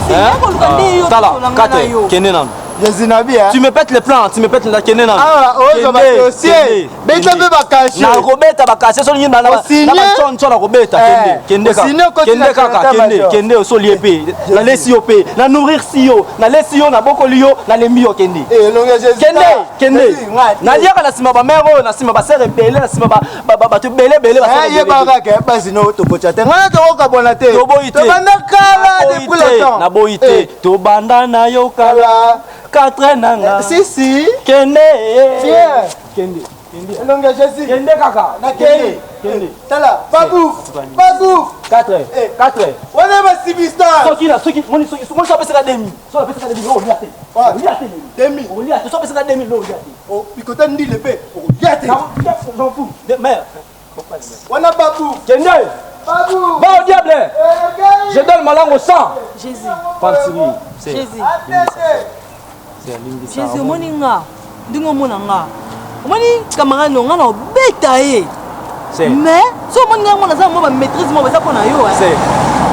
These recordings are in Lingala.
Hein? Ah, Tala, kate, kende nanu. Jésus nabi, hein? Tu me pètes les plans, tu me pètes la kende nanu. Ah, ozo ba dossier. Beta pe ba cachet. Na kobeta ba cachet so nini na na ba tchon na kobeta kende. Kende kaka. Kende kaka kende kende osolie pe. Na lesi yo pe, na nourrir si yo, na lesi yo na bokoli yo, na lembi yo kende. Eh, elongi Jésus. Kende, kende. Naliaka na sima ba mère oyo, na sima ba sœur ebele, na sima ba bato ebele ebele ba Eh, yebaka ke basi no tokotya te. Ngana tokokabwana te. Toboyi te. Tobanda kala depuis longtemps. Naboyi te. Tobanda na yo kala. 4 nanga. Si si. Kende. Viens. Kende. Kende. Elongi ya Jésus. Kende kaka. Nakei. Kende. Tala, babouf. Babouf. 4 4 Wana ba sibista. Soki na soki moni soki soki apesaka demi. Soki apesaka demi olia te. Olia te. Demi. Olia te. Soki apesaka demi olia te. Oh, bikota ndile pe okolia te. J'en fous. Mère. Wana babouf. Kende. Babouf. Va au diable. Je donne ma langue au sang. Jésus. Pantiri. Jésus. Jésus omoni nga ndenge omona nga omoni camarade no nga na obeta ye mais so omoni nga ngo naza mwa bamaîtrise moko eza mpo na yo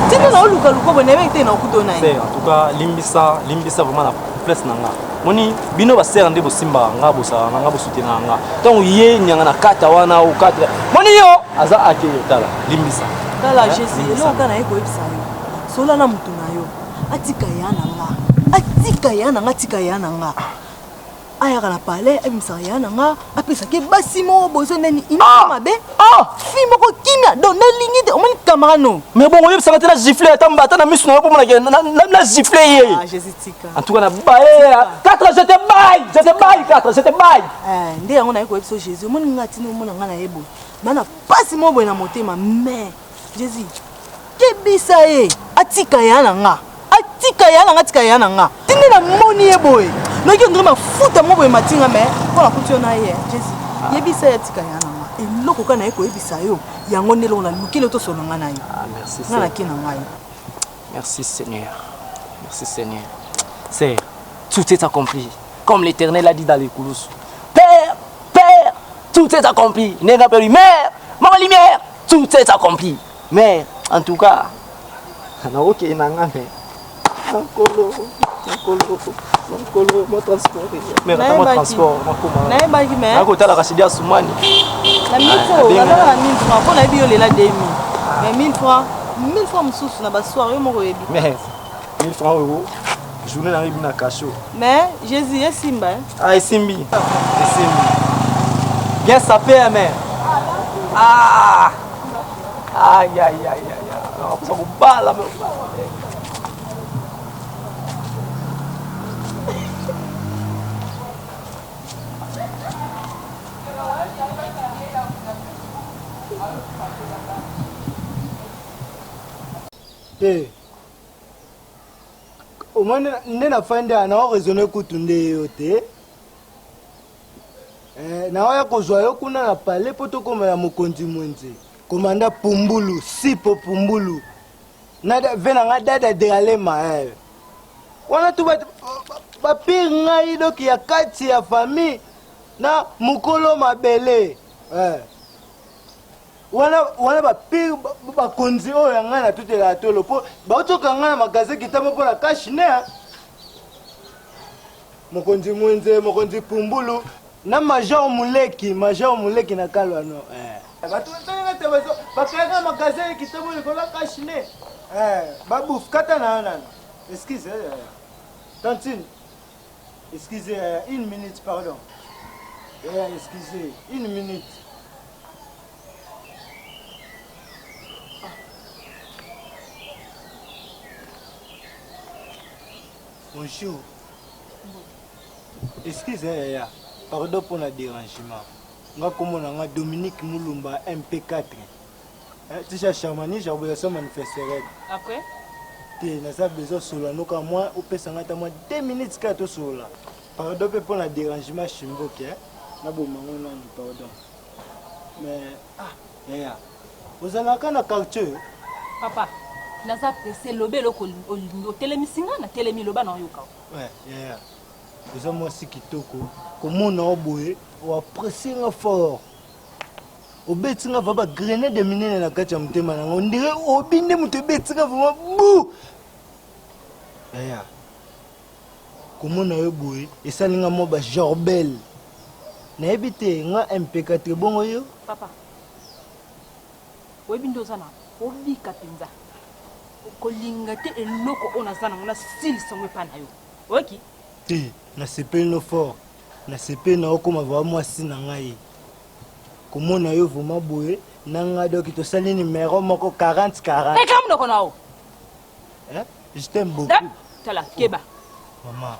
tindi na olukaluka boye nayebi te na okuto na ye en tout cas limbisa limbisa vraiment na place na nga moni bino basere nde bosimbaka nga bosalaka na nga bosutenaka nga ntango ye nyanga na kata wana okata moni yo aza ake tala limbisa tala jésus eloko kaka naye koyebisa yo sola na motu na yo atika ya na nga atika ya na nga atika ya na nga ayaka na palais abimisaka ya na nga apesaki basi moko bozo nani ina mabe fi moko kimia donc nalingi te omoni camarade no mais bon oyebisaka te na gifle ata ata na miso na yo mpo monake na gifle ye ah jésus tika en tout cas na baye 4 je te baille je te baille 4 je te baille nde yango naye koyebisa jésus omoni nga tini omona nga na ye boye bana pasi moko boye na motema mais jésus kebisa ye atika ya na nga atika ya na nga atika ya na nga tindi namoni ye boye noki ondire mafuta moko boye matinga mais mpo nakuti yo na ye jésus yebisa ye atika ya na nga eloko kaka naye koyebisa yo yango nde eloko nalukeli yo tosolo nga na ye nga nake na ngai. Merci Seigneur. Merci Seigneur. C'est tout est accompli. Comme l'Éternel a dit dans les coulousses. Père, Père, tout est accompli. N'est pas Mère, Maman Lumière, tout est accompli. Mais en tout cas, nakokende na nga me nkolo nkolo nkolo mo transport mais ata mo transport makoma nayebaki mais nakotala Rachidi Asumani na mito nazala na 1000 francs mpo nayebi yo lela 2000 mais 1000 francs 1000 francs mosusu na basoir yo moko oyebi mais 1000 francs oyo journée nayebi na cachot mais jésus esimba ah esimbi esimbi bien sapé mère ah aïe aïe aïe aïe nakosa kobala te omoni nde nafandi awa nao raisonne kutu nde yo te eh, naoya kozwa yo kuna na palais mpo tokóma na mokonzi mwenze komanda pumbulu sipo pumbulu na ve na nga dada dealema eh. wana tu bapire ngai doki ya kati ya famille na mokolo mabele eh. wana wana bapire bakonzi oyo ya ngai natutelaka tolo mpo bautoka ngai na magasin kitambo mpo na kashine mokonzi mwenze mokonzi pumbulu na major muleki major muleki na kalwano eh. bato basalaka te bakayaka magasin kitambo likolo ya kashine eh, babuf kata na yo nano excuse eh, tantine excusez une minute pardon eh, excusez une minute. Bonjour. Excusez yaya, pardon pour le dérangement. Nga kombo na nga Dominique Mulumba MP4. Eh, tisha Charmani, j'arboration manifesterait. Après Te naza besoin solola noka mwa opesa nga ata mwa 2 minutes kaka tosolola. Pardon mpe mpo na dérangement Shimboki eh. Naboma ngo nanu pardon. Mais ah yaya, ozalaka na quartier? Papa, naza presse loba eloko olingi otelemisi nga natelemi loba na oyoka. Ouais, yaya. Oza mwasi kitoko, komona yo boye, oapprécie nga fort. Obeti nga vraiment ba grenade minene na kati ya motema na nga. On dirait obi nde moto ebeti nga vraiment bu. Yaya, komona yo boye esali nga mwa ba jorbel. Nayebi te nga MP4 bongo yo? Papa, oyebi nde oza na obika mpenza kolinga te eloko oyo naza nango nasilisa yango epai na yo oyoki? Te, nasepeli no fort. Nasepeli na okoma vraiment mwasi na ngai. Komona yo vraiment boye na ngai donc tosali numero moko 40 40. Eka monoko na yo. Hein? Je t'aime beaucoup. Tala, keba. Maman.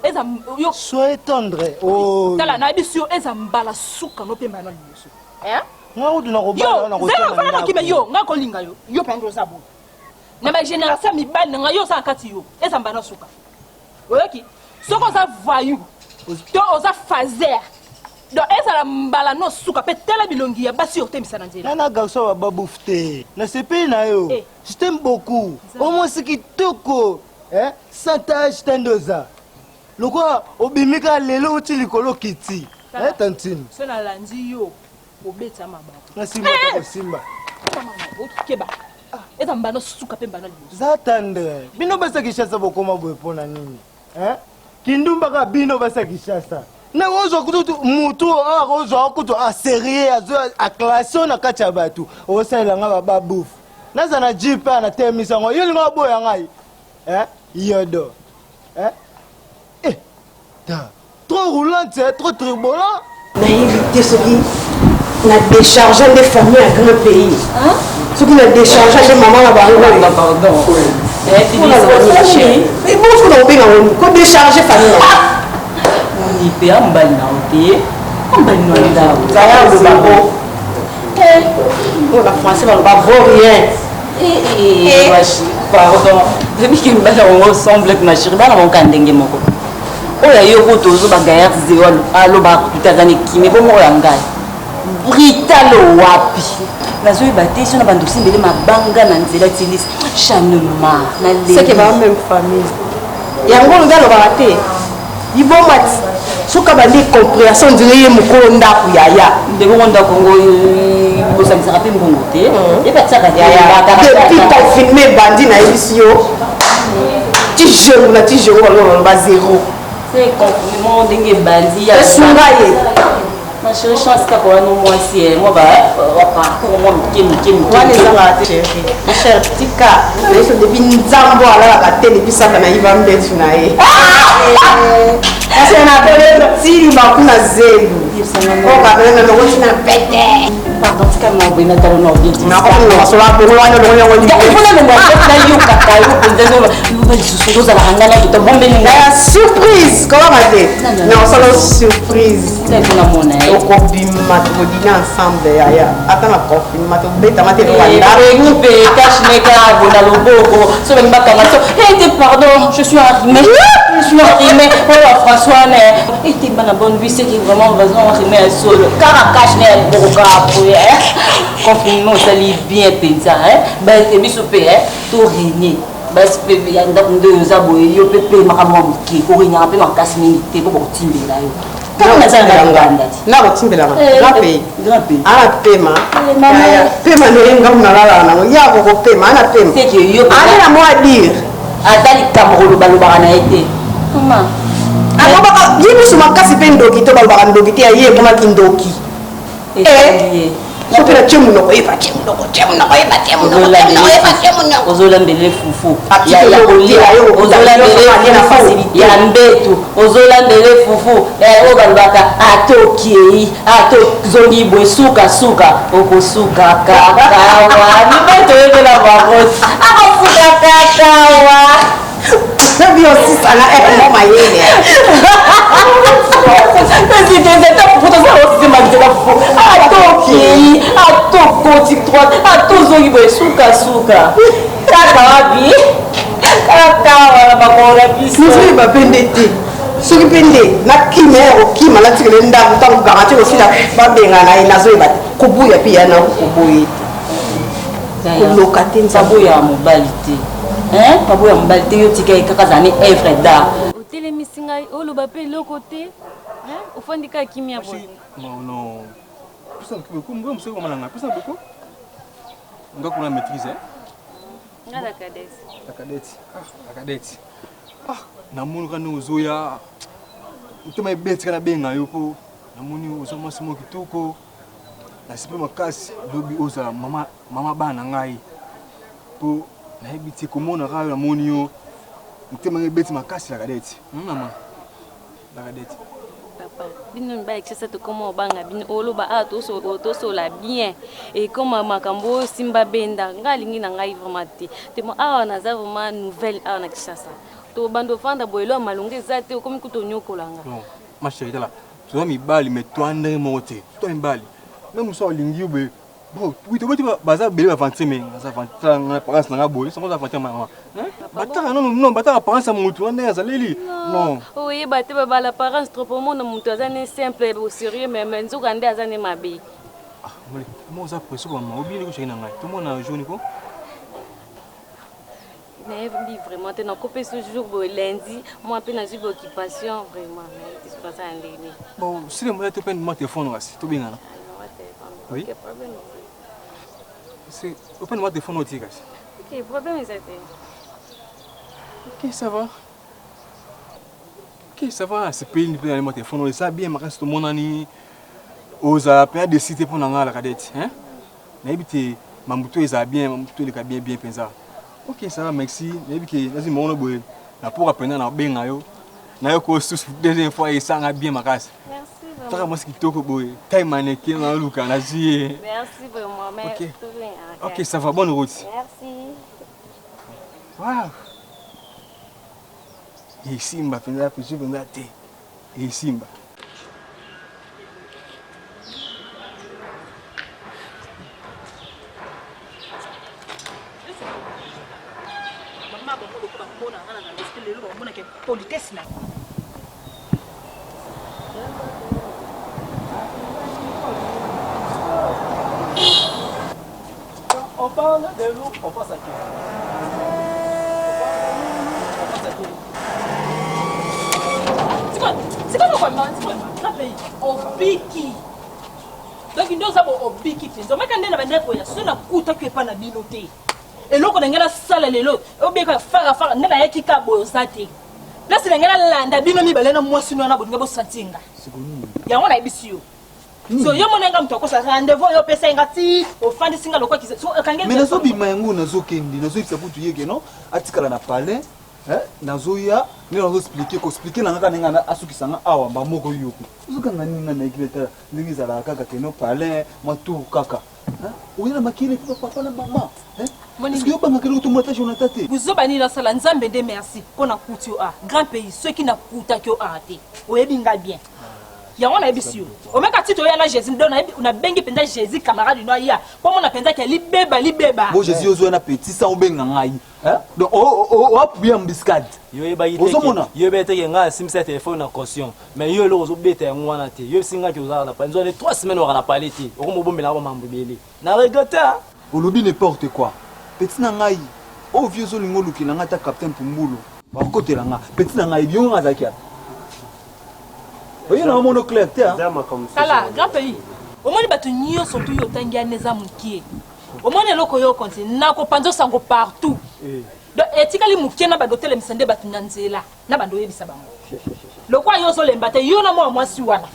Eza yo. Soyez tendre. Oh. Tala na biso yo eza mbala suka no pemba na liboso. Hein? Nga kutu na kobala na kotala. Zela fana kima yo, nga kolinga yo. Yo pendo oza boye. Na ba génération mibali na nga yo oza kati yo. Eza mbala suka. Oyoki? Soki oza voyou to oza fazer donc ezala mbala no suka pe tala bilongi ya basi otemisa na nzela. Nana garçon ba babouf te. Nasepeli na yo. Eh. Je t'aime beaucoup. Omwasi kitoko. Eh? Sans tache tandoza. Lokola obimi kaka lelo uti likolo kiti. Eh tantine. So nalandi yo obeta mabaku. Nasimba eh! kosimba. Keba. Eza mbano suka pe mbano liboso. Za tendre. Bino basa Kinshasa bokoma boye pona nini? Eh? Kindumba kaka bino basa Kinshasa. Na ozwa kutu mutu awa ozwa kutu a serieux azo a classe na kati ya bato. Osalela nga ba babouf. Naza na jeep na telemisa yango. Yo linga oboya ngai. Eh? Yodo. Eh? Eh, ta. Trop roulante, eh, trop turbolent. Nayebi te soki na décharge nde famille ya grand pays. Soki na décharge nde mama na bango. Pardon. Bonjour na obenga ngo ko décharger famille na bango. Ni pe ambali na ote. Ambali na ndako. Kaya lobako. Oyo ba français baloba vaut rien. Eh, pardon. Oyebi ke mibali yango ensemble ma chérie bana bango kaka ndenge moko. Oyo ya yo kutu ozo ba gaillard zero alobaka kutu te aza na ekimi bongo oyo ya ngai. Britalo wapi? Nazoyeba te so na bando osimbele mabanga na nzela tilis chanema na leli. C'est que ba même famille. Yango olobi alobaka te. Liboma ti soki abandi comprehension ondire ye mokolo ndako yaya. Ndeko ngo ndako ngo bosangisaka mpe mbongo te ye batiaka depuis confinement ebandi nayebisi yo ti jeune na ti jeune bango baloba zero. Se confinement ndenge ebandi esunga ye. Ma chérie chance kaka wana mwasi eh, mwa ba parcours mwa mike mike mike. Wana ezangaka te chérie. Ma chère tika nayeso depuis nzambo alalaka te depuis saka na yiba mbetu na ye. Kasi na tili maku na zelu. Oyo na lokoti na pete. Pardon tika na obena talo na obien. Nakomi masola bongo wana longo yango ni. Mpona longo nayokaka yo mpenza loba lisusu tozalaka ngai na tota bombeli ngai. Surprise kolaka te. Na osala surprise. Tokobima tokodina ensemble yaya ata na confinement tobetama te mpe cache neka bona loboko so balingi bakanga so ete pardon je suis enrhumé je suis enrhumé oyo François ne ete bana bonne vie c'est que vraiment baza enrhumé ya solo kaka cache ne ya liboko kaka boye confinement osali bien mpenza biso mpe to régner basi mpe ya ndako nde oza boye yo mpe pemaka mwa moke koregnaka mpe makasi mingi te mpo bakotimbela yo nakotimbelaka grand pays ana pema pema ndenge ngambo nalalaka nango ye akokopema ana pema ana na mwa dire ata likambo kolobalobaka na ye te alobaka ye miso makasi mpe ndoki to balobaka ndoki te ya ye ekomaki ndoki soki na tie monoko yeba tie monoko tie monoko yeba tie monoko tie monoko yeba tie monoko ozolambele fufu ya mbetu ozolambele fufu oyo balobaka ata okei ata ozongi boye sukasuka okosuka kakawa mibali toyebela bango akosuka kakawa Nabi osisana eh mayele. Atokei atokoti droite atozongi boye sukasuka kaka wapi kaka wana makolo na biso nazoyeba mpe nde te soki mpe nde nakima ya kokima natikele ndako ntango garanti kosila babengana ye nazoyeba te koboya mpe ya nako koboye te koloka te nzaboya mobali te hein baboya mobali te yo tika ye kaka azala ne œuvre d'art otelemisi ngai oloba mpe eloko te ofandi kaka kimia boye Non, non. Pesa beaucoup, moi, monsieur, comment nga pesa beaucoup. Nga kuna maîtrise, hein. Nga la cadette. La cadette. Ah, la cadette. Ah, namoni kaka ndenge ozoya. Motema ebeti kaka nabenga yo mpo namoni oza mwasi moko kitoko. Nasi mpe makasi lobi ozala mama, mama bana na ngai. Mpo nayebi te komona kaka yo namoni yo motema ngai ebeti makasi la cadette. Hmm, mama. La cadette. Papa, bino mibali Kinshasa tokoma obanga bino oloba awa tosola bien ekoma makambo oyo simba benda ngai alingi na ngai vraiment te temo awa naza vraiment nouvelle awa na Kinshasa tobanda ofanda boye eloko ya malonga eza te okomi kutu onyokola nga. Non, ma chérie tala toza mibali mais toa ndenge moko te toa mibali meme mosusu alingi yo boye Bon, oui, tobeti baza ebele ba aventure mais naza aventure nga apparence na nga boye sango oza aventure mama bataka non non bataka apparence ya mutu wana ndenge azaleli non oyeba te babala apparence trop omona mutu aza ne simple au sérieux mais mais nzoka nde aza ne mabe. Ah mole mo oza pression mama obili ko chérie na ngai tomona jour niko Nayebi vraiment te nakopesa jour boye lundi moi mpe nazwi ba occupation vraiment nayebi te soki asala ndenge nini. Bon sile moya te mpe ndima telefone kasi tobengana. Oui. Ok problème. C'est open moi téléphone otie kasi. Ok problème eza te. Ok ça va. Ok ça va sepeli mpe na telefone oyo eza bien makasi tomonani ozala mpe adeside mpo na ngai la cadette hein? Nayebi te mambo to ezala bien mambo to eleka bien bien mpenza. Ok ça va merci nayebi ke nazwi mongono boye na poka mpenza na benga yo nayoka osusu deuxième fois esanga bien makasi. Merci Taka mwasi kitoko boye taille mannequin naluka nazwi ye. Merci vraiment mais Ok. Ok ça va bonne route. Merci. Wow. Esimba mpenza pression mpenza te esimba. Mama bango lokola bakomona nga na esprit lelo bakomona ke politesse na On parle de nous, on pense à qui? On pense à qui? Obiki donc nde oza bo obiki mpenza omeka nde na bandeko ya so nakutaki epa na bino te eloko na ngai nasala lelo obeka farafara nde nayaki ka boye oza te place na ngai nalanda bino mibale na mwasi no wana bolinga bosanti nga yango nayebisi yo so yo mona nga moto akosa rendez-vous oyo opesa nga ti ofandisi nga lokola so okangi mais nazobima yango nazokende nazoyebisa kutu ye ke non atikala na palais eh, nazoya nde nazoexplike koexplike na nga kaka ndenge asukisa nga awa mbamoko yo mpe ozokanga nini nga nayeki betala ndenge ezalaka kaka ke non palais mwa tour kaka oya na makele mpe papa na mama eske yobangaka eloko tomona ta jonathan te buzoba nini nasala nzambe nde merci mpo nakuti yo a grand pays soki nakutaki yo a te oyebi nga bien yango nayebisi yo omeka ti toya na jésus donc nabengi mpenza jésus camarade no aya mpo mona mpenza ke libeba libeba bo jésus ozwa na petit sans obenga ngai donc oapuye embuscade ozomona yo oyebaki te ke ngai asimbisa telefone na caution mais yo eloko ozobeta yango wana te yo oyebisi ngai ke ozalaka na palais nzokande 3 semaines ozalaka na palais te okoma obombelaka ba mambo ebele na regrette Olobi n'importe quoi petit na ngai oyo vie ozolinga olukela ngai ata capitaine pumbulu bakotela nga petit na ngai yo nga azalaki api oye na mono clair te tala grand pays omoni bato nyonso tu yo otangi yana eza mokie omoni eloko yo okonti nakopanza osango partout eh. donc etikali mokie na bando otelemisa nde bato na nzela na bando oyebisa bango lokola yo ozolemba te yo na mwa mwasi wana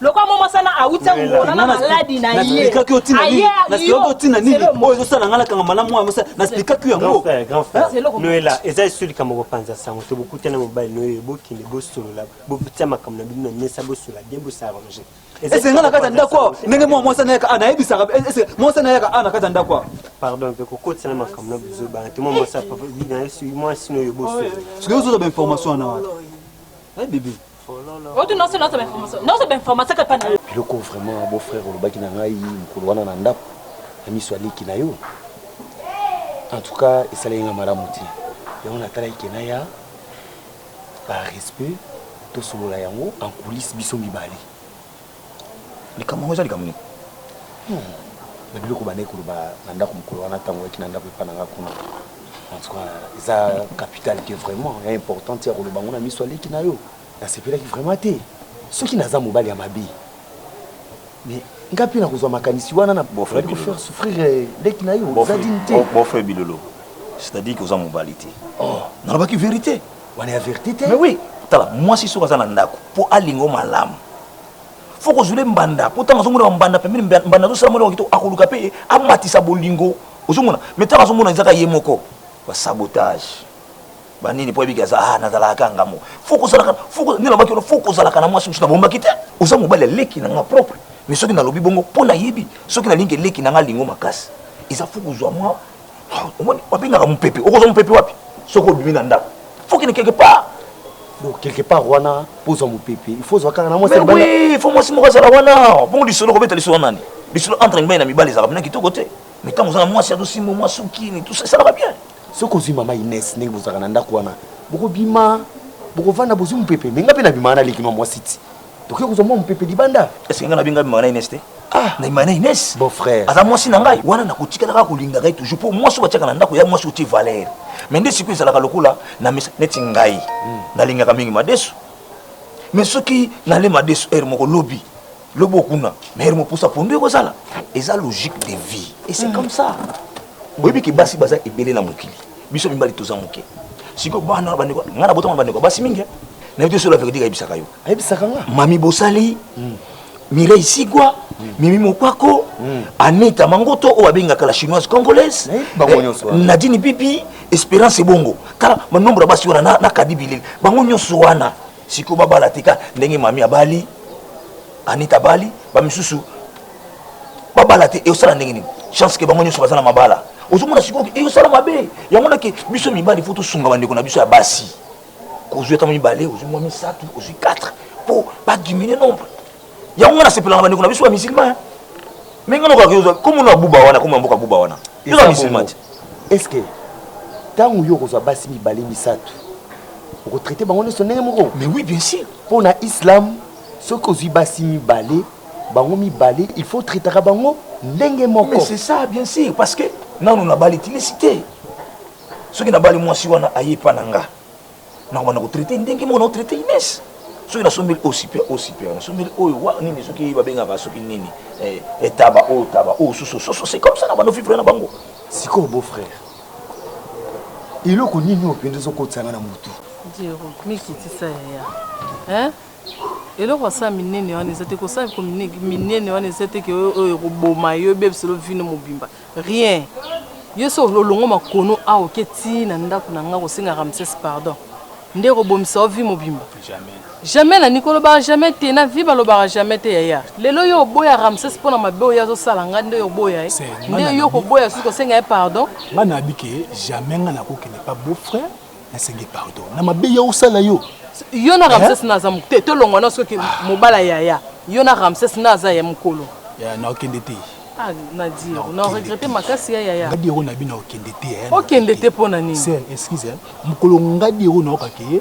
lokola mwa mwasi wana awuti angola na maladi na ye nasplikaki yo ntina nini nasplikaki yo ntina nini oyo ezosala ngai nakangama na mwana mwasi nasplikaki yango grand frère noela eza esu likambo kopanza sango te bokutana mobali noyo bokende bosolola botia makambo na bino na mesa bosolola bien bosarrange ese ngai na kati ya ndako awa ndenge mwa mwasi anayaka a nayebisaka ese mwasi anayaka a na kati ya ndako awa pardon mpe kokotisa na makambo na bozobana te mwa mwasi mwasi noyo bosolola sikoyo ozozwa bainformation wana wana bebe Biloko vraiment beau frère olobaki na ngai mokolo wana na ndako na miso ya leki na yo en tout cas esalaki nga malamu te yango natalaki ke naya par respect tosolola yango en coulisse biso mibale. Likambo yango eza likambo nini? Non, na biloko obandaki koloba na ndako mokolo wana ntango oyaki na ndako epa na nga kuna en tout cas eza capital te vraiment ya importante ya koloba yango na miso ya leki na yo nasepelaki vraiment te soki naza mobali ya mabe mais nga mpe nakozwa makanisi wana na Beau-frère ko Bilolo. faire souffrir eh, leki na yo eza dini te Beau-frère Bilolo. C'est-à-dire que oza mobali te. Oh, nalobaki vérité. Wana ya vérité te. Mais oui, tala mwasi soki aza na ndako mpo alinga yo malamu fo kozwile mbanda mpo ntango azomona bambanda pembeni mbanda azosala mona kitoko akoluka mpe amatisa bolingo ozomona mais ntango azomona ezaka ye moko basabotage banini mpo ayebiki aza ah, nazalaka kaka nga moko fo kozalaka fo nde nalobaki wana fo kozalaka na mwasi mosusu nabombaki te oza mobali ya leki na nga propre mais soki nalobi bongo mpo nayebi soki nalingi eleki na nga lingo makasi eza fo kozwa mwa omoni babengaka mopepe okozwa mopepe wapi soki obimi na ndako fo kende quelque part donc quelque part wana mpo ozwa mopepe il faut ozwa kaka na mwasi oui fo mwasi moko azala wana bongo lisolo kobeta lisolo nani lisolo entre mibali na mibali ezalaka mpena kitoko te mais ntango oza na mwasi azosimba mwa sukini tout ça esalaka bien soki ozwi mama ines ndenge bozalaka na ndako wana bokobima bokovanda bozwi mopepe me nga mpe nabimaka na leki mwa mwasi ti tokoki kozwa mwa mopepe libanda est ce que nga nabenga bimaka na ines te ah nabimaka na ines bon frère aza mwasi na ngai wana nakotikala kaka kolingaka ye toujours mpo mwasi oyo batiaka na ndako ya mwasi otie valeur mais nde sikoyo ezalaka lokola na mesa neti ngai hmm. nalingaka mingi madesu mais soki nale madesu heure moko lobi lobi okuna mais heure mopusa pondu ekozala eza logique de vie et c'est mm. comme ça oyebi ke basi baza ebele na mokili biso mibali toza moke sikoyo bana bandeko ngai nabotama na bandeko basi mingi nayebi te solo averdi ayebisaka yo ayebisaka nga mami bosali mm. Mireille Sigwa mm. Mimi Mokwako mm. Anita Mangoto oyo abengaka la chinoise congolaise bango nyonso eh, Nadine Bibi Esperance Bongo tala manombre ya basi wana na, na Kadi Bilili bango nyonso wana sikoyo babala tika ndenge mami abali Anita abali bamisusu babala te eosala ndenge nini chance ke bango nyonso baza na mabala ozomona sikoyo eosala mabe yango nake biso mibali fo tosunga bandeko na biso ya basi kozwi ata mibale ozwi mwa misato ozwi 4 mpo badiminue nombre yango nga nasepelaka bandeko na biso ya musulman me nga nokaka ozwa komona abuba wana komona mboka abuba wana yoza musulman te est ce que ntango yo okozwa basi mibale misato okotraite bango nyonso ndenge moko mais oui bien sûr mpo na islam soki ozwi basi mibale bango mibale il faut traitaka bango ndenge moko mais c'est ça bien sûr parce que nanu nabali tilesi te soki nabali mwasi wana aye epa na nga nakobanda kotraite ndenge moko naotraite ines soki nasombeli oyo super oyo super nasombeli oyo wa nini soki babengaka soki nini etaba eh, oyo taba oyo susu soso c'est comme ça na bando vivre na bango sikoyo beau frère eloko nini oyo mpenza ezokotisa nga na motu Diego, mikitisa yaya. Hein? Eloko asala minene wana eza te kosala minene wana eza te ke oyo ekoboma yo ebebiselo vino mobimba. Rien. Yo so olongo makono awa oke ti na ndako na nga kosenga Ramses pardon. Nde ekobomisa yo vie mobimba. Jamais. Jamais na Nico olobaka jamais te na vie balobaka jamais te yaya. Lelo yo oboya Ramses mpo na mabe oyo azosala nga nde oboya ye. Nde yo koboya soki kosenga ye pardon. Nga nayebi ke jamais nga nakokende pa beau frère nasenge pardon na mabe ya osala yo. Yo na Ramses na aza te tolongwa na soki mobala yaya. Yo na Ramses na aza ya mokolo. Ya nakokende te. Ah, Nadir, na regrette makasi ya yaya. Ngadi ero na bino okende te. Eh, okende te pona nini? Sœur, excuse, eh. Mokolo ngadi ero na okake ye,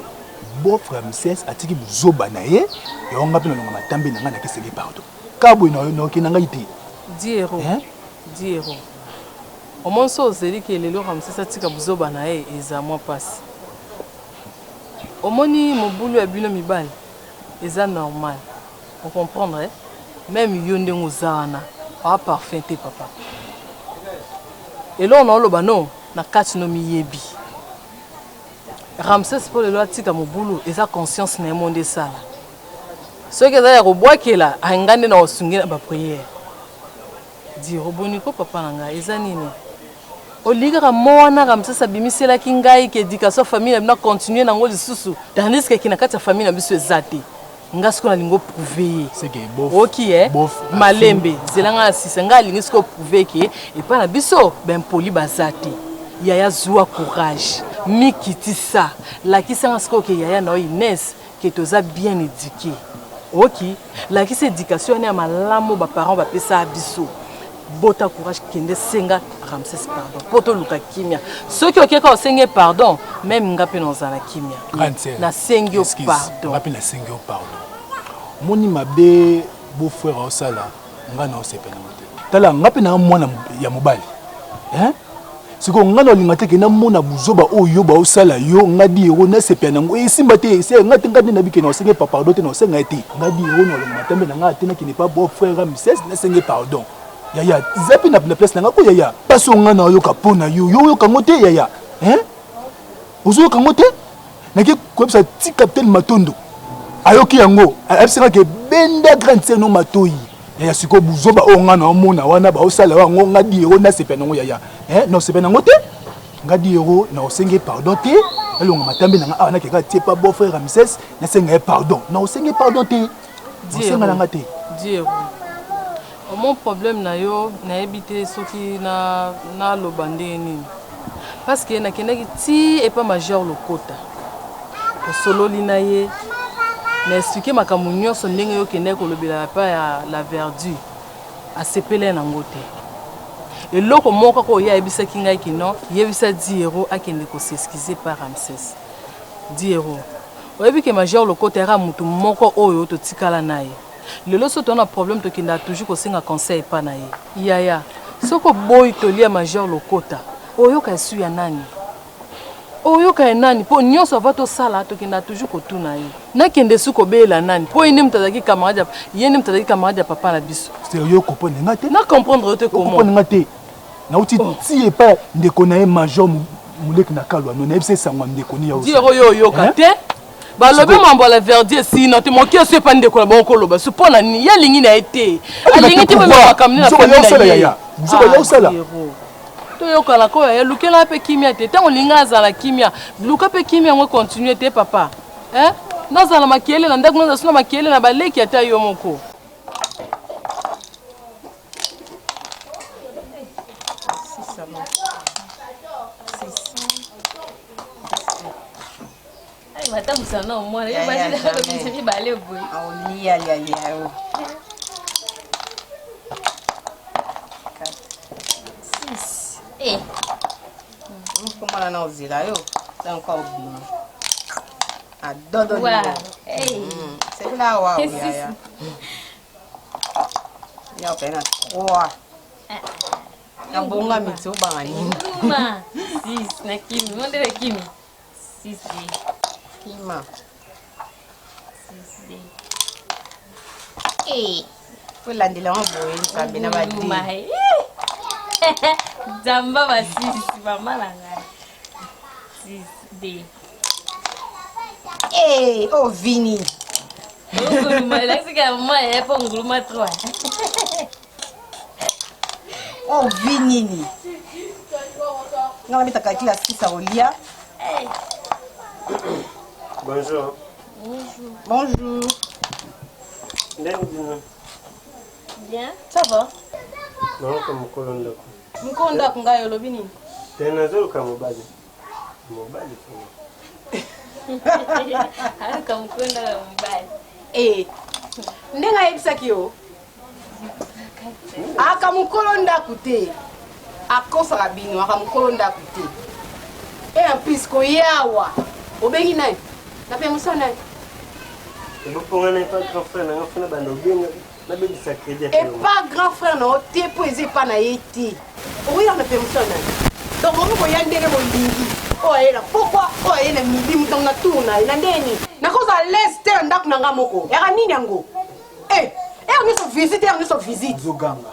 beau frère Mses atiki buzoba na ye, yango nga pe na longa matambe na nga na kesenge pardon. Kabwe na na okenda ngai te. Diero. Hein? Diero. Omoni so ozeli ke lelo Ramses atika buzoba na ye eza mwa pasi. Omoni mobulu ya bino mibali eza normal. O comprendre eh? Meme yo ndenge oza wana oa parfum te papa. Eloko na oloba no na kati no miyebi. Ramses po lelo atika mobulu eza conscience na ye monde esala. Soki eza ya kobwakela nga nde na osungi na ba prière. Diro boni ko papa na ngai eza nini? Olingi kaka mot wana Ramses abimiselaki ngai ke education ya famille na bino a continuer nango lisusu tandis que na kati ya famille na biso eza te. Nga sikoyo nalingi oprouve ye. Oki eh? Malembe zela nga asisa nga alingi sikoyo prouve ke epai na biso ba impoli baza te. Yaya zua courage mikitisa lakisa nga sikoyo ke yaya na yo Ines ke toza bien eduque oki lakisa education wana ya malamu ba parents bapesa biso bota courage kende senga Ramses pardon po toluka kimia soki okeka osenge pardon meme nga mpe nazala kimia nasengi yo pardon nga mpe nasengi yo pardon moni mabe beau frère osala nga na osepela yango te tala nga mpe na mwana ya mobali hein sikoyo nga na olinga te ke namona buzoba oyo yo baosala yo nga di ero nasepela nango esimba te se nga te nga nde nabi ke na osenge pa pardon te na osenga ye te nga di ero na olonga matambe na nga te nakende pa beau frère ramses nasenge pardon yaya eza mpe na place na nga ko yaya mpasi oyo nga na oyoka mpo na yo yo oyoka yango te yaya. Hein? Ozoyoka yango te? Nake koyebisa ti capitaine Matondo. Ayoki yango, ayebisi nga ke benda grande sœur no matoyi. Yaya sikoyo buzoba oyo nga na omona wana baosala yango nga diero nasepela nango yaya. Hein? Nasepela nango te? Nga diero na osenge pardon te. Nalonga matambe na nga awa nakeka tie pa beau frère Ramsès nasenga ye pardon. Na osenge pardon te. Osenga na nga te. Diero. Mon problème na yo nayebi te soki na naloba ndenge nini parce que nakendaki ti epa major lokota osololi na ye na explike makambo nyonso ndenge yo okendaki kolobela epa ya la verdure asepelai nango te eloko moko kaka oyo ayebisaki ngai kino yebisa diero akende kosexcuse par ramses diero oyebi ke major lokota yaka motu moko oyo totikala na ye Lelo soki toza na problème tokendaka toujours kosenga conseil epa na ye. Yaya soki oboyi toli ya major lokota oyoka esu ya nani? Oyoka ya nani? Po nionso avant tosala tokendaka toujours kotuna ye. Nakende su kobelela nani? Po ye nde moto azalaki camarade ya ye nde moto azalaki camarade ya papa na biso. Sérieux comprendre nga te? Na comprendre yo te comment? Comprendre nga te. Nauti oh. ti epa ndeko na ye major moleki na kalwa no nayebisa esango ya ndeko ni ya Diero yo oyoka te? Balobi mambo ya la verdie esili te moki eso epa ndeko na bango koloba su mpo na nini ye alingi na ye te alingi te meme makambo na famille na ye ah, toyokana ko yaya lukela mpe kimia te ntango olingi azala kimia luka mpe kimia yango continue te papa eh? nazala makelele na ndako nazala suna makelele na baleki ata yo moko Batambwisa na mwana yo basi kobimisa mibale boye. Aolia lia lia yo. Six. Eh. Mwana na ozela yo. Donc obima. Adodo. Wow. Hey. Mm. C'est là wow yaya. Ya opena 3. Nabonga miti obanga nini? Nguma. Six na kimi. Mondele kimi. 6D. Kima. 6D. Eh. Olandela yango boye nzambe na badi. Nzamba ba 6 mama na ngai. 6D. Eh, oh Vini. Nguluma elakisika mama ya po nguluma 3. Oh vi nini? Nga nabeta calcul ya 6 akolia. Bonjour. Bonjour. Bonjour. Ndenge bino? Bien. Ça va? Nayoka mokolo ndako. Mokolo ndako ngai olobi nini? Te nazoluka mobali. Mobali vraiment. Aluka mokolo ndako ya mobali. Eh. Ndenge ayebisaki yo? Aka mokolo ndako te. Akosaka bino, aka mokolo ndako te. Et en plus koyawa. Obengi nani? Na permission nani? Eboponga na epa grand frère na nga funa banda obenga nabebisa crédit epa grand frère na yo te mpo eza epa na ye te okoya na permission nani donc bokoki koya ndenge bolingi oyo aye na pokwa oyo aye na midi moto na tour na ye na ndenge nini nakozala lese te na ndako na nga moko yaka nini yango Eh, heure nyonso visite, heure nyonso visite. Ozoganga.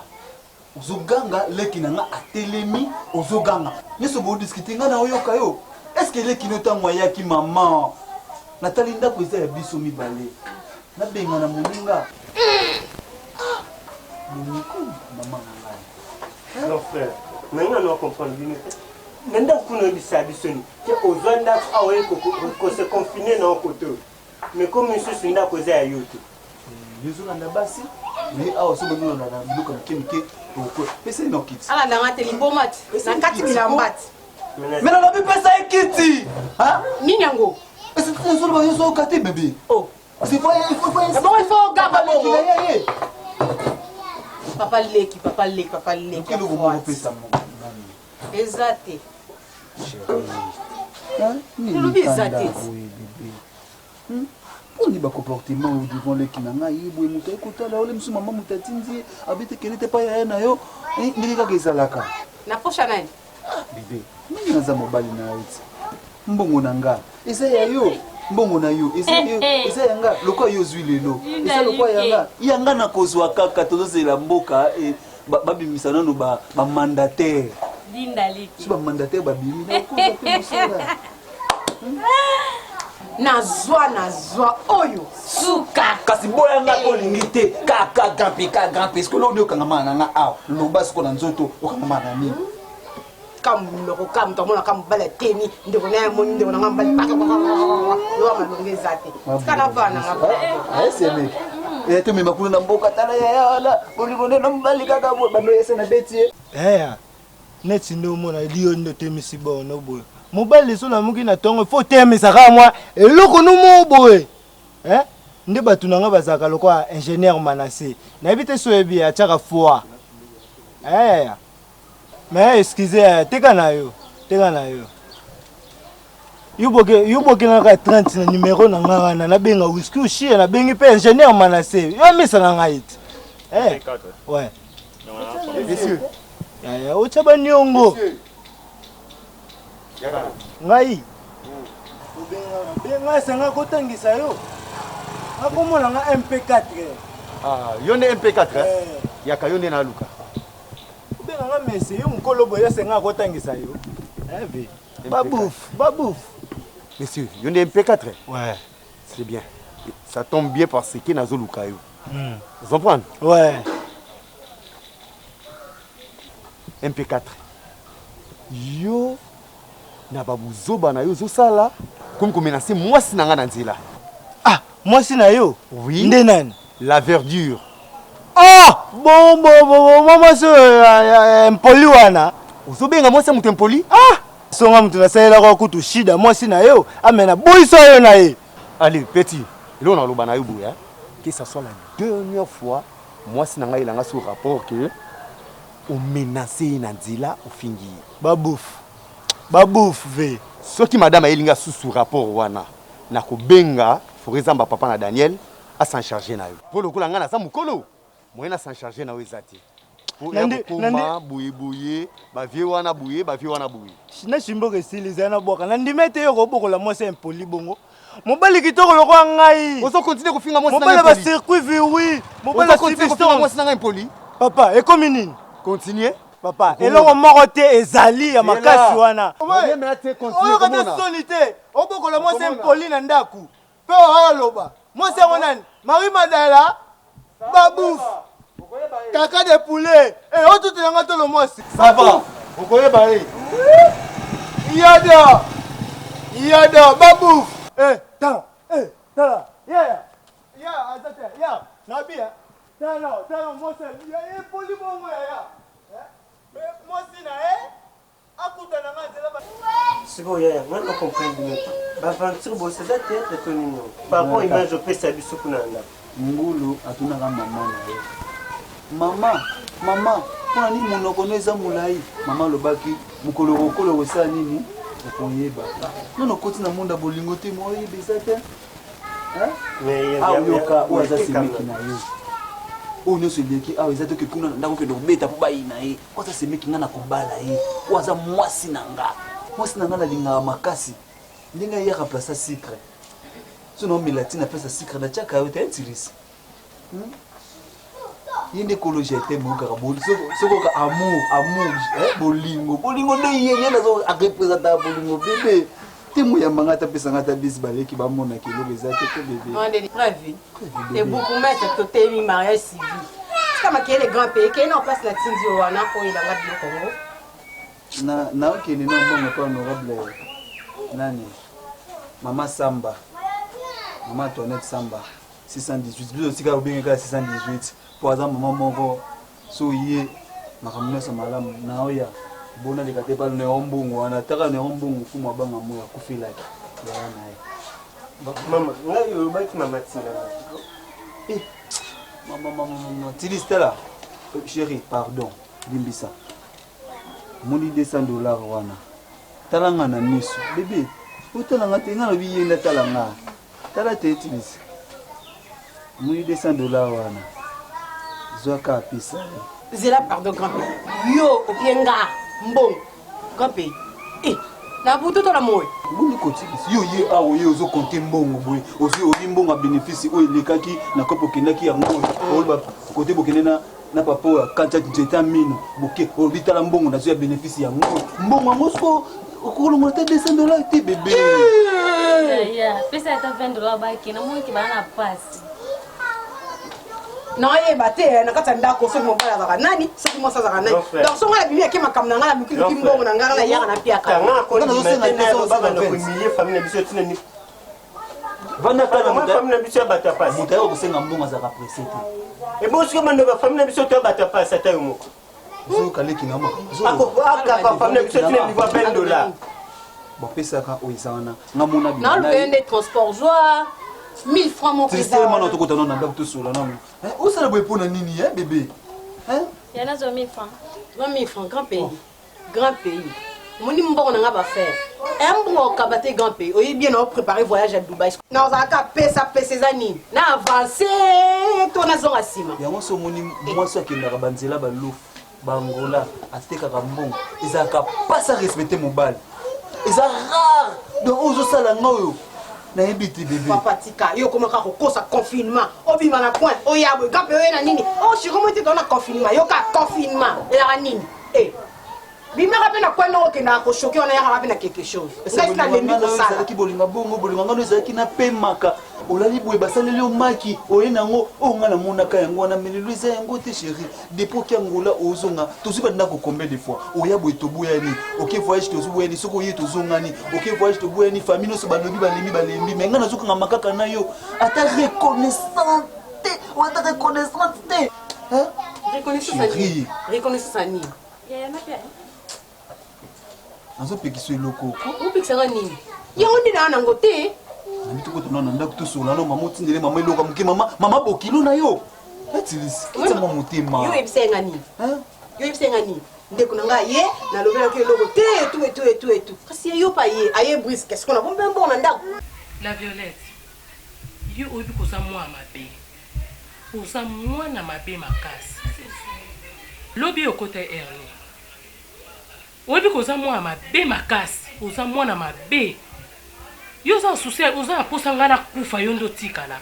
Ozoganga leki na nga atelemi, ozoganga. Nyonso bo discuter nga na oyoka yo. Est-ce que leki no tango ayaki maman? Natali ndako eza ya biso mibale. Nabengana moninga. Ah, Moniko maman na ngai. Grand frère, na nga na comprendre bino te. Na ndako kuna oyebisa biso ni ke ozwa ndako awa oye kose confiner na okoto. Mais comme misusu ndako eza ya yo te. Yo ozolanda basi mais awa soki obandi olanda biloko ya mike mike okwe pesa ye na kiti. Alanda nga te liboma ti na kati bilamba ti. Mais nalobi pesa ye kiti. Nini yango? Ozoloba yo ozoyoka te bebe. Oh. C'est vrai, il faut pas. Bon, il faut gamba bongo. Papa leki, papa leki, papa leki. Eloko moko pesa moko. Eza te. Tolobi eza te. Mponi bacomportement oyo devant leki na ngai ye boye moto aye kotala ole mosusu mama moto atindi ye abete kende te epai yaya na yo eh, ndenge kaka ezalaka na posha nani ah, bebe ndenge naza mobali na yo ti mbongo na nga eza ya yo mbongo na yo eza ya nga lokola yo ozwi lelo eza lokola ya nga ya nga nakozwa kaka tozozela mboka eh, babimisa nano bamandataire. Linda leki. So ba mandataire babimi nakoza mpe mosala. Nazwa nazwa oyo suka. Kasi boya nga ko olingi te kaka grand pe kaka grand pe sikoyo nde okangama na nga awa loba sikoyo na nzoto okangama na nini? Ka monoko ka moto amona ka mobali atemi ndeko na ye amoni ndeko na nga mobali lowa malonga eza te tika na vana na nga esemeki tomema kuna na mboka tala yaya wana bolingo nde na mobali kaka boye bando ese na beti ye Eya, neti nde omona yo nde otemisi bono boye. Mobali so lamuki na tongo faut otemisa kaka mwa eloko no moko boye. Eh? Nde bato na nga bazalaka lokola ingénieur Manasse. Nayebi te so oyebi ye, atiaka foi. Eh yaya. Mais excusez yaya, teka na yo. Teka na yo. Yo boke yo boke na ka 30 na numero na nga wana nabenga whisky oshie nabengi mpe ingénieur Manasse. Yo amisa na ngai te. Eh. Ouais. Monsieur. Yaya otya baniongo. Ngai. Benga esanga kotangisa yo. Akomona nga MP4. Ah, yo nde MP4 eh? Yaka yo nde naluka. Obenga nga mese yo mokolo boye esenga kotangisa yo. Eh ve. Babouf, babouf. Monsieur, yo nde MP4? Ouais. C'est bien. Ça tombe bien parce que nazoluka yo. Vous comprenez? Ouais. MP4. Yo na ba buzoba na yo ozosala komi komenase mwasi na nga na nzela. Ah, mwasi na yo? Oui. Nde nani? La verdure. Ah, bon bon bon bon mwasi oyo impoli wana. Ozobenga mwasi ya moto impoli? Ah, songa moto nasalelaka kutu shida mwasi na yo amena boyisa yo na ye. Allez, petit, eloko naloba na yo boye, hein? Que ça soit la dernière fois mwasi na ngai elanga sur rapport que omenase ye na nzela ofingi ye. Babouf. Babouf ve. Soki madame ayeli nga susu rapport wana nakobenga Forêt Zamba papa na Daniel a s'en charger na yo. Po lokola nga naza mukolo moyen na s'en charger na yo eza te. Po ya kokoma boye boye ba vieux wana boye ba vieux wana boye. Na shimboka esili ezali na bwaka na ndima ete yo kobokola mwasi ya impoli bongo mobali kitoko lokola ngai ozo continuer kofinga mwasi na ngai mobali ba circuit viwi mobali ya kofinga mwasi na ngai impoli papa ekomi nini continuer papa eloko moko te ezali ya makasi wana oyoka te soni te obokola mwasi impoli na ndako mpe oaloba mwasi yango nani marie madala babouf kaka de poulet eh, otutela nga tolo mwasi ça va okoyeba ye yada yada babouf eh, tala eh, tala yaya ya aza te ya nabia tala tala mwasi ya epoli bongo yaya eh, mwasi na ye Akutana nga nzela ba. Sikoyo yaya nga na comprendre bino te ba aventure bosi eza theatre to nini oyo par rapport image opesa biso kuna na ndako. Ngulu atunaka mama na ye, Mama, mama, mpo na nini monoko no eza molai? Mama alobaki, Mokolo okokola okosala nini? Okoyeba. Nano okoti na monde ya bolingo te, moyen oyeba eza te. Awa yoka oyo aza semeki na yo. Oyo nyonso eleki awa eza toke kuna na ndako okende kobeta mpo bayina ye. Oyo aza semeki nga nakobala ye. Oyo aza mwasi na nga. Mwasi na nga nalingaka makasi. Ndenge ye remplaça sucre. So naomela ti napesa sucre natiaka yo te tiris. Hmm? Ye nde kolo je t'aime oyokaka soki oyoka amour amour eh, bolingo bolingo nde ye ye nazo arepresentaka bolingo bebe te moyamba nga ata pesa nga ata bisi baleki bamonaka eloko eza te te bebe Preuve. Te bourgmestre totemi mariage civil. Tika makele grand pays kei na place na tindi yo wana oyo elanga biloko yango. Na naokende na mbongo mpe honorable nani mama Samba mama Antoinette Samba 618 biso tika obenge kaka 618 mpo aza mama moko so ye makambo nyonso malamu naoya bona leka te palo neo mbongo wana taka neo mbongo fumu abanga moyo akufelaki yaya na ye mama ngai olobaki mama tina eh, mama mama mama tilis tala euh, chéri pardon limbisa omoni 200 dollars wana tala nga na miso bebe otala nga te nga lobi ye nde atala nga Tala te tilis. Omoni 200 dollars wana. Zwa ka pesa ye. Zela pardon grand pays. Yo opie nga mbongo. Grand pays. Eh, na butu to na moyi. Boni kotikisi yo ye awa ye ozo compter mbongo boye ozwi oyi mbongo ya bénéfice oyo elekaki na kopo okendaki yango oyo oloba kote bokende na Na papa oyo akatya nzete ya mino boke olobi tala mbongo nazwi ya bénéfice yango mbongo yango soko okolongola te 200 dollar te bebe. Pesa ata 20 dollar bakenda monki baa na pasi. Naoyeba te eh, na kati ya ndako soki mobali azalaka nani, soki mwasi azalaka nani. Donc soki ngai nabimi ake makambo na ngai, nalukiluki mbongo na ngai, nayaka na piaka. Vanda kaka na famille na biso ya bato ya pasi. Moto ayaka kosenga mbongo azalaka presse te. Ebongo soki bando ba famille na biso to ya bato ya pasi ata yo moko. Ozoyoka leki na makambo. Akaka famille na biso tina niveau ya 20 dollars. Bapesaka oyo eza wana nga mona bima naluka ye nde transport zwa 1000 francs moko eza Tristement na tokota nano na ndako tosola nano. Osala boye mpo na nini eh bebe? Ya nazwa 1000 francs. 1000 francs grand pays. Grand pays omoni mbongo na nga bafaire eh, mbongo okaba te grand pays oyebi bien nao prépare voyage ya Dubai nazalaka pesa pesa eza nini na avance to nazonga nsima. Yango so omoni mwasi akendaka banzela balufu bangola atekaka mbongo ezalaka mpasi arespecte mobali eza rare donc oyo ozosala nga oyo nayebi te bebe. Papa tika yo okomaka kokosa confinement obima na coin oya boye grand pays oye na nini o shiro moi te toza na confinement yoka confinement elaka nini. Eh, bimaka mpe na coin noko okendaka kochoke wana yakaka mpe na quelque chose. Ngai si nalembi kosala. Ezalaki bolinga bongo bolinga ngano ezalaki na pemaka olali boye basaleli yo maki oye nango oyo ngai namonaka yango wana mais lelo eza yango te chéri. Depuis oki Angola ozonga tozwi bandako combien de fois oya boye toboyani oke voyage tozoboyani soki oye tozongani oke voyage toboyani famille nyonso balobi balembi balembi mais ngai nazokangama kaka na yo ata reconnaissante te ata reconnaissante te. Reconnaissance reconnaissance ya nini? Nazopekisa eloko. Opekisa nga nini? Yango nde naa nango te. Nabi tokota nano na ndako tosola nano mama otindele mama eloko ya moke mama mama bokilo na yo. Etilisi kitisa mwa motema. Yo oyebisa ye nga nini? Yo oyebisa ye nga nini? Ndeko na ngai ye nalobelaki eloko te etu etu etu etu kasi ye yo pa ye aye briske sikoyo nabombi mbongo na ndako. La Violette, yo oyebi koza mwana mabe. Oza mwana mabe makasi. Lobi okota hernie. Oyebi ko oza mwana mabe makasi. Oza mwana mabe. Yo oza na souci oza na posa ngai nakufa yo nde otikala.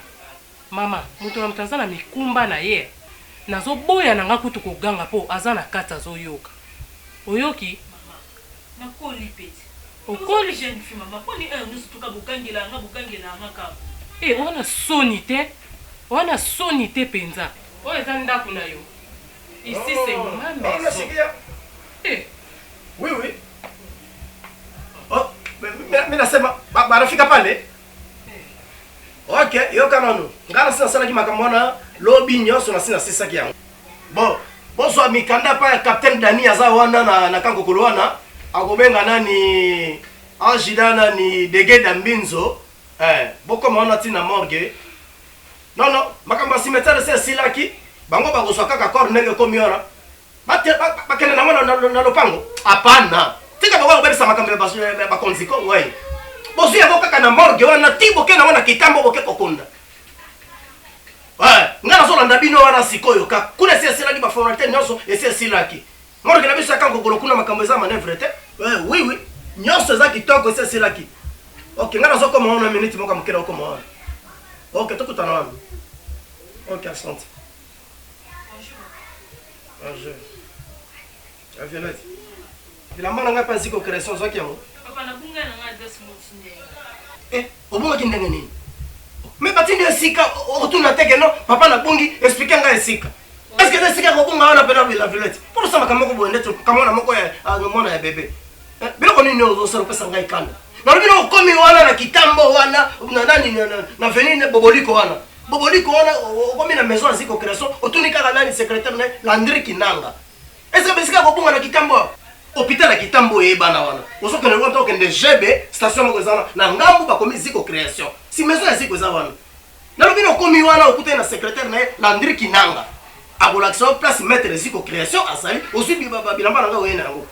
Mama, moto na moto aza na mikumba na ye. Nazo boya na ngai kutu koganga po aza na kati azoyoka. Oyoki? Mama, nakoli peti. Okoli? Jeune fille mama, poni heure nionso toka bogangela nga bogangela nga kaka. Eh wana soni te? Wana soni te penza. Oyo eza ndaku na yo? Ici c'est ma maison. Nasikia. Eh. Oui oui. Oh, mimi nasema banafika pale. Ok, yoka nanu. Nga nasi nasalaki makambo wana lobi nyonso nasi nasisaki yango. Bon, bozwa mikanda pa ya Capitaine Dani aza wana na, na kankokolo wana akobenga nani Angida nani Degeda Mbinzo eh, bokoma wana ti na morgue. Non non, makambo ya cimetière esi esilaki, bango bakozwa kaka corps ndenge ekomi wana. Bakende nango na, na, na lopango? Hapana. Tika bango kobebisa makambo ya bakonzi ko, ouais. Bozwi yango kaka na morgue wana ti boke nango na kitambo boke kokunda. Ouais, nga nazolanda bino wana sikoyo kaka. Kuna esi esilaki ba formalite nyonso esi esilaki. Morgue na biso ya Kankokolo kuna makambo eza manœuvre te. Ouais, oui oui. Nyonso eza kitoko esi esilaki. Ok, nga nazokoma wana minute moko ya moke nakokoma wana. Ok, tokutana wana. Ok, asante. Bonjour. Ya Violette. Bilamba na ngai mpe aziko création ozwaki yango? Papa nabunga na ngai adresse motindi ye. Eh, obungaki ndenge nini? Mais batindi esika otuna te ke non, papa nabungi, explique ngai esika. Est-ce que eza esika ya kobunga wana mpena la Violette? Mpo osala makambo moko boye ndeti kamwana moko ya ah, mwana ya bebe. Eh, biloko nini oyo ozosala opesa ngai kanda? Nalobi na okomi wana na kitambo wana na nani na, na, na veni boboliko wana. Boboliko wana okomi na maison ya Ziko Creation otuni kaka nani secrétaire na Landry Kinanga. Est-ce que bisika kobunga na kitambo awa? Hôpital ya kitambo eyebana wana. Ozokende wana okende GB station moko eza wana na ngambu bakomi Ziko Creation. Si maison ya Ziko eza wana. Nalobi na okomi wana okutani na secrétaire na ye Landry Kinanga. Akolakisa yo place maître Ziko Creation azali ozwi bilamba na ngai oye na yango.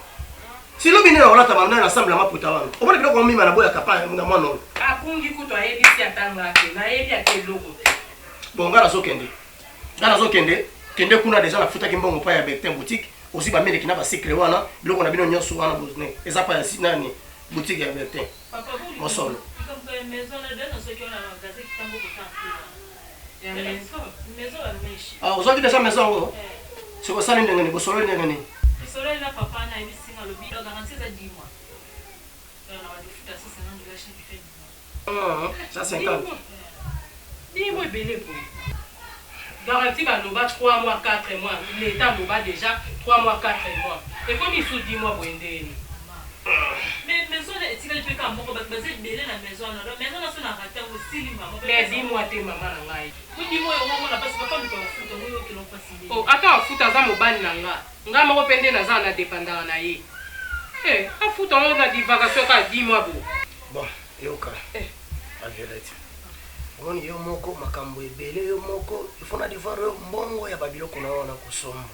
Si lobi nde nakolata banda na ensemble ya maputa wana. Omoni biloko mima na boyaka pa na mwana oyo. Akungi kutu ayebisi ata nga te nayebi ata eloko te. Bon nga nazokende. Nga nazokende kende kuna deja nafutaki mbongo pa ya Bertin boutique ozwi ba miliki na ba sucre wana biloko na bino nyonso wana bozne eza pa ya nani boutique ya Bertin. Mosolo. Ya maison. Ah ozwaki deja maison yango? Soki osali ndenge nini, bosololi ndenge nini? Tosololi na papa na ayebisi nga alobi garantie eza 10 mois. Donc na bandi kofuta 150 dollars chaque fin du mois. 150. 10 mois ebele boye. Garantie baloba 3 mois 4 mois, l'etat aloba dejà 3 mois 4 mois. Ekomi lisusu 10 mois boye ndenge nini? Mais maison wana etikali pe kaka moko batu baza ebele na maison wana donc maison wana soki na rate yango esili mbala moko. Mais 10 mois te mama na ngai. Po 10 mois yango omona pasi papa moto akofuta yango yo okela pasi nde. Oh ata afuta aza mobali na nga nga moko pe nde naza na dependaka na ye eh afuta yango na divagation kaka 10 mois boye. Bon yoka ma Violette omoni yo moko makambo ebele yo moko il faut na devoir yo mbongo ya ba biloko na yo wana kosomba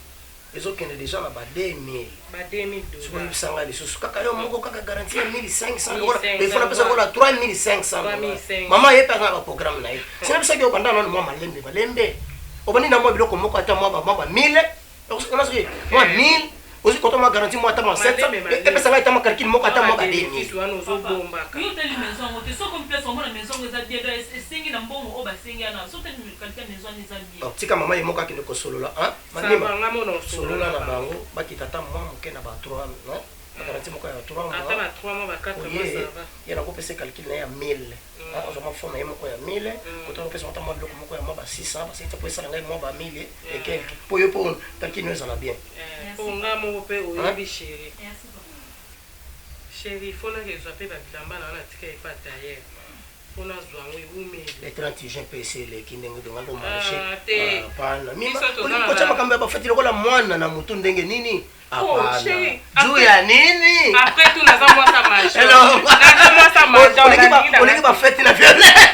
ezo kende dejà na ba 2000 ba 2000 dollars soki oyebisa ngai lisusu kaka yo moko kaka garantie ya 1500 lokola il faut napesa lokola 3500 mama ye mpe aza na baprogramme na ye sinabisaki yo banda nano mwa malembe malembe obandi na mwa biloko moko ata mwa ba 1000 soki mwa 1000 ozwi kota mwa garantie mwa ata mwa 700 epesa ngai ata mwa calcul moko ata mwa ba 2000 wana ozobombaka yo otali maison yango te soki omi place omona maison yango eza bien esengi na mbongo oyo basengi wana soki otali qualité ya maison wana eza bien tika mama ye moko akende kosolola Manima, solola na bango bakita ata mwa moke na ba 3 non ba garantie moko ya 3 mois ata ba 3 mois ba 4 mois ça va ye nakopesa calcul na ye ya 1000 azwa mwa fond na ye moko ya 1000 koto nakopesa ata mwa biloko moko ya mwa ba 600 ba 700 po esala ngai mwa ba 1000 et quelque po yo po calcul no ezala bien po nga moko pe oyebi chérie chérie faut nakezwa pe ba bilamba na nga natika epa tailleur Po nazwa yango ewumeli. Le 30 juin pe esi eleki ndenge tongaki ko marche. Ah, te. Hapana. Mima, Biso toza olingi na kotia ba- makambo ya bafeti lokola mwana na mutu ndenge nini? Oh, Hapana. chérie, Juu après- ya nini? Après tout naza mwasa major. Hello. Naza mwasa major. Olingi ba- nalingi na- olingi bafeti na violence.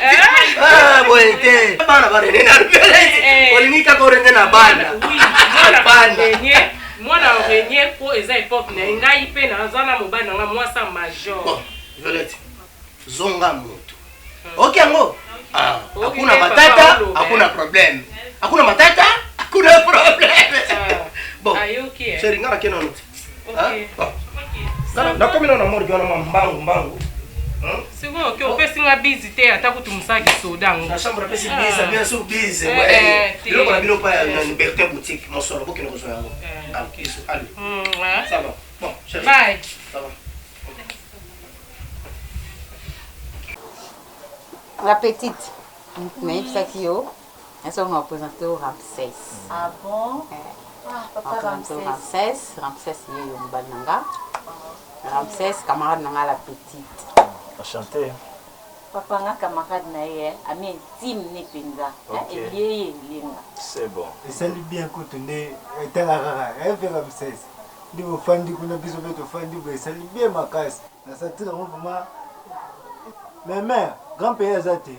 Ah, boye te. Bana ba rene na violence. Eh. Olingi kaka orene na bana. Oui, mwana Bana. renier, mwana renier po eza epoque na ye. Ngai pe naza na mobali na nga mwasa major. Bon, Violette. Zonga moto. Ok yango? Ah, Ok, hakuna papa, matata, oloba, hakuna eh. problème. Hakuna matata, hakuna problème. Bon. Ayoki, eh. Chérie, nga nakei nanu te. Ok. Hein? Bon. Nga nakomi nanu na morgue wana mwa mbangu mbangu. Sikoyo oke opesi nga bizi te ata kutu mosala kisoda yango. Na chambre apesi bise, bien sûr bise. Eh, Ouais. eh, te. Biloko na bino pa ya na Liberté boutique, mosolo bokende kozwa yango. Allez, bisous, allez. Ouais. Ça va. Bon, chérie. Bye. Ça va. La petite, nayebisaki yo nasoki na présente yo Ramsès. Ah bon? Ah, papa Ramsès. Ramsès. Ramsès, Ramsès ye yo mobali na nga. Ramsès camarade na nga la petite. Enchanté. Papa nga camarade na ye, eh, ami intime ne mpenza. Ok. Elie ye elie nga. C'est bon. esali bien kutu nde etala kaka efe ramses nde bofandi kuna biso mpe tofandi boye esali bien makasi na sentir yango vraiment mais mère grand pays aza te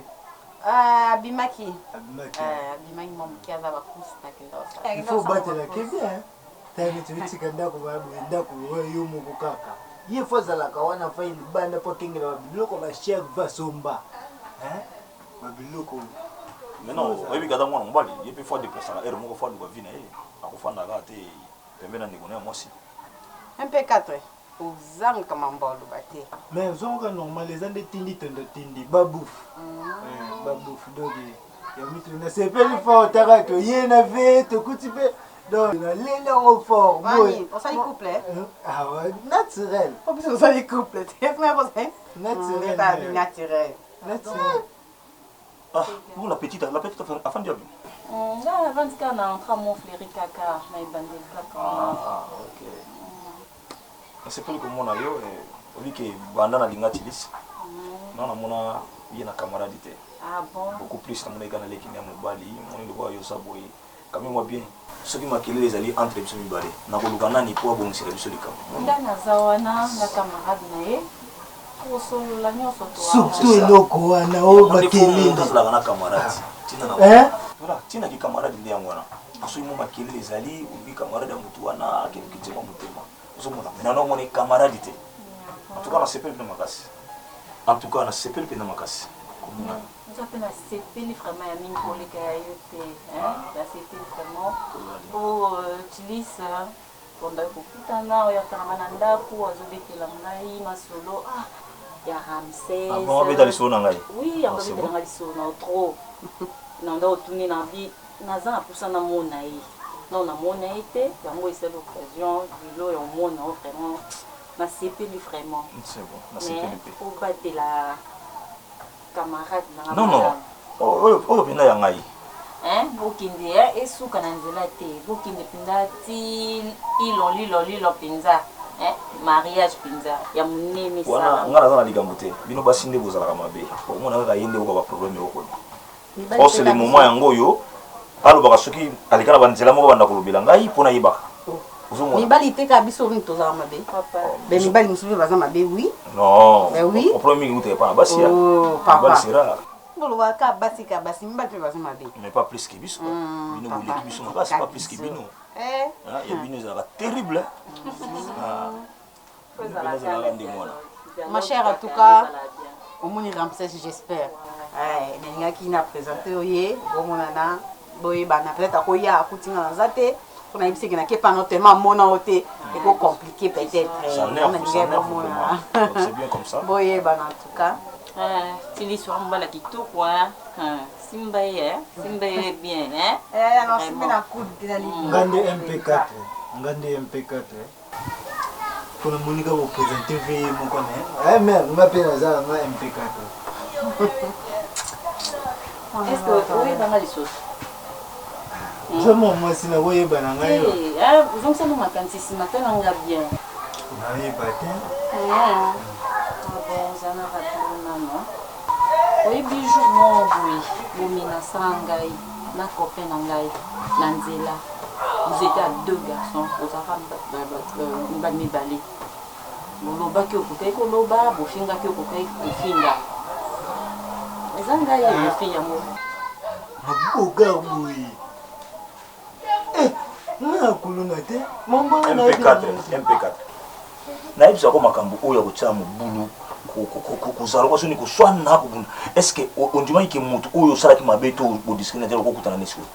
Ah, abimaki. Abimaki. Ah, abimaki mwa moke aza bacourse nakenda kosala. il faut obatelaka bien tala neti otika ndako boye ndako oyo yo moko kaka ye fo azalaka wana fai libanda mpo akengela babiloko bachere basomba babiloko Maintenant, oyebi kata mwana mobali ye mpe fo adeplasaka heure moko fo aluka vie na ye akofanda kaka te pembe na ndeko na ye mwasi MP4 ozangaka mambo oloba te. mais ozongoka normal eza nde tindi tondo tindi babufu babufu donc ya mitu nasepeli fort taka toye na ve tokuti mpe donc naleli yango fort Vani, osali couple eh? Ah ouais, naturel Po biso osali couple te. Naturel, Mm, naturel. Naturel. Ah, bon, la petite, la petite afandi wapi Nga avandi kaka na entra mont fleuri kaka na ebandeli kaka. Ah, ok. Nasepeli komona yo eh, oyebi ke banda nalinga tilisi na namona ye na camarade te Ah bon? beaucoup plus namona eka naleki na ya mobali moni lokola yo oza boye kami mwa bien soki makelele ezali entre biso mibale nakoluka nani mpo abongisela biso likambo Nga naza wana na camarade na ye kosolola nyonso to surtout eloko wana oyo makelele azalaka na camarade tina na Eh? voilà tina ki camarade nde yango wana soki mwa makelele ezali oluki camarade ya motu wana akende kotiema motema ozomona mai nano omoni camarade te en tout cas nasepeli mpenza makasi en tout cas nasepeli mpenza makasi komona Nga mpe nasepeli vraiment ya mingi koleka ya yo te hein? Nasepeli vraiment po Tilis tondaki kokutana oyo atanga nga na ndako azobetela ngai masolo ah, ya Ramsès. Ah bon, abeta lisolo na ngai? Oui, Ah, c'est abetela bon. ngai lisolo na yo trop. Na ndako otuni na bi naza na mposa namona ye. Non namona ye te yango esali occasion lelo ya omona yo vraiment nasepeli vraiment. C'est bon, nasepeli pe. Mais obatela camarade na nga Non non, oyo oyo mpenza ya ngai. Hein, bokende hein, esuka na nzela te, bokende mpenza ti ilo lilo lilo mpenza hein, mariage mpenza ya monene Wana ngai naza na likambo te, bino basi nde bozalaka mabe, okomona kaka ye nde okoka ba problème okola. Or c'est le moment yango oyo alobaka soki aleka na banzela moko banda kolobela ngai mpo nayebaka. Ozomona? Mibali te kaka biso mingi tozala mabe. Be mibali mosusu mpe baza mabe oui. Non. Mais oui. Problème mingi utaka epa na basi ya. Oh, papa. Mibali c'est rare. Bolobaka kaka basi kaka basi mibali mpe baza mabe. Mais pas plus que biso. Bino boleki biso makasi pas plus que bino. Eh. Ah, ya bino ezalaka terrible. Ah. Ezalaka ndenge wana. Ma chère, en tout cas, omoni Ramsès, j'espère. Eh, nalingaki na présenter yo ye, bomonana, boyebana, peut-être akoya akuti nga naza te, mpo nayebisi ke nake pano tellement amona yo te, eko compliqué peut-être. Ça nerve, ça nerve vraiment. Donc c'est bien comme ça. Boyebana en tout cas. Ah, tili soir mbala kitoko hein. Ah, simba ye, hein. Simba ye bien, hein. Eh, non, simba na coup de na Nga nde MP4. Nga nde MP4. Mpo namoni kaka kopresente ve ye moko na ye. Eh mère, nga mpe naza na nga MP4. Est-ce que oyebanga lisusu? Oza mwa mwasi na koyeba na ngai yo. Eh, ozongisa no makanisi nsima tala nga bien. Nayeba te. Ah bon, oza na rappel nano. Oyebi jour moko boye bomenasa ngai na copain na ngai na nzela. Vous étiez à deux garçons, ozalaka mibali mibale. Bolobaki okokaki koloba, bofingaki okokaki kofinga. Eza ngai elofi yango. Maboga boye. Eh, nga na kuluna te. Mambanga na MP4, MP4. Nayebisa ko makambo oyo ya kotia mobulu kozala kwa soni koswana kobunda. Est-ce que ondimaki ke moto oyo osalaki mabe to bodiscriminer te okokutana ne sikoyo?